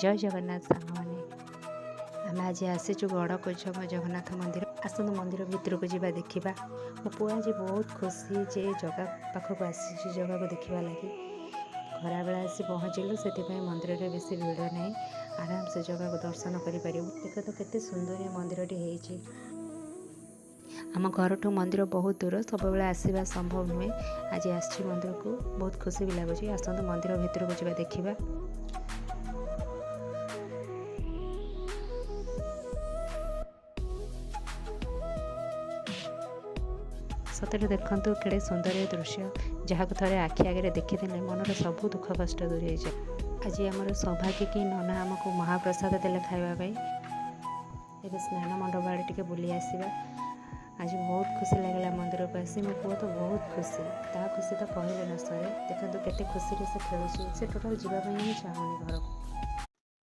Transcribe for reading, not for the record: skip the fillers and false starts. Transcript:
ଜୟ ଜଗନ୍ନାଥ ସାଙ୍ଗମାନେ। ଆମେ ଆଜି ଆସିଛୁ ଗଡ଼କୁଜଙ୍ଗ ଜଗନ୍ନାଥ ମନ୍ଦିର। ଆସନ୍ତୁ ମନ୍ଦିର ଭିତରକୁ ଯିବା, ଦେଖିବା। ମୋ ପୁଅ ଆଜି ବହୁତ ଖୁସି ଯେ ଜଗା ପାଖକୁ ଆସିଛି, ଜଗାକୁ ଦେଖିବା ଲାଗି। ଖରାବେଳେ ଆସି ପହଞ୍ଚିଲୁ, ସେଥିପାଇଁ ମନ୍ଦିରରେ ବେଶୀ ଭିଡ଼ ନାହିଁ। ଆରାମସେ ଜଗାକୁ ଦର୍ଶନ କରିପାରିବୁ। ଦେଖନ୍ତୁ କେତେ ସୁନ୍ଦର ଏ ମନ୍ଦିରଟି ହେଇଛି। ଆମ ଘରଠୁ ମନ୍ଦିର ବହୁତ ଦୂର, ସବୁବେଳେ ଆସିବା ସମ୍ଭବ ନୁହେଁ। ଆଜି ଆସିଛି ମନ୍ଦିରକୁ, ବହୁତ ଖୁସି ବି ଲାଗୁଛି। ଆସନ୍ତୁ ମନ୍ଦିର ଭିତରକୁ ଯିବା, ଦେଖିବା। ସତରେ ଦେଖନ୍ତୁ କେଡ଼େ ସୁନ୍ଦର ଏ ଦୃଶ୍ୟ, ଯାହାକୁ ଥରେ ଆଖି ଆଗରେ ଦେଖିଦେଲେ ମନର ସବୁ ଦୁଃଖ କଷ୍ଟ ଦୂରେଇ ହେଇଯାଏ। ଆଜି ଆମର ସୌଭାଗ୍ୟ କି ନନା ଆମକୁ ମହାପ୍ରସାଦ ଦେଲେ ଖାଇବା ପାଇଁ। ଏବେ ସ୍ନାନ ମଣ୍ଡପ ଆଡ଼େ ଟିକେ ବୁଲି ଆସିବା। ଆଜି ବହୁତ ଖୁସି ଲାଗିଲା ମନ୍ଦିରକୁ ଆସି। ମୋ ପୁଅ ତ ବହୁତ ଖୁସି, ତା ଖୁସି ତ କହିଲେ ନ ସରେ। ଦେଖନ୍ତୁ କେତେ ଖୁସିରେ ସେ ଖେଳୁଛି। ସେ ଟୋଟାଲ୍ ଯିବା ପାଇଁ ହିଁ ଚାହୁଁନି ଘରକୁ।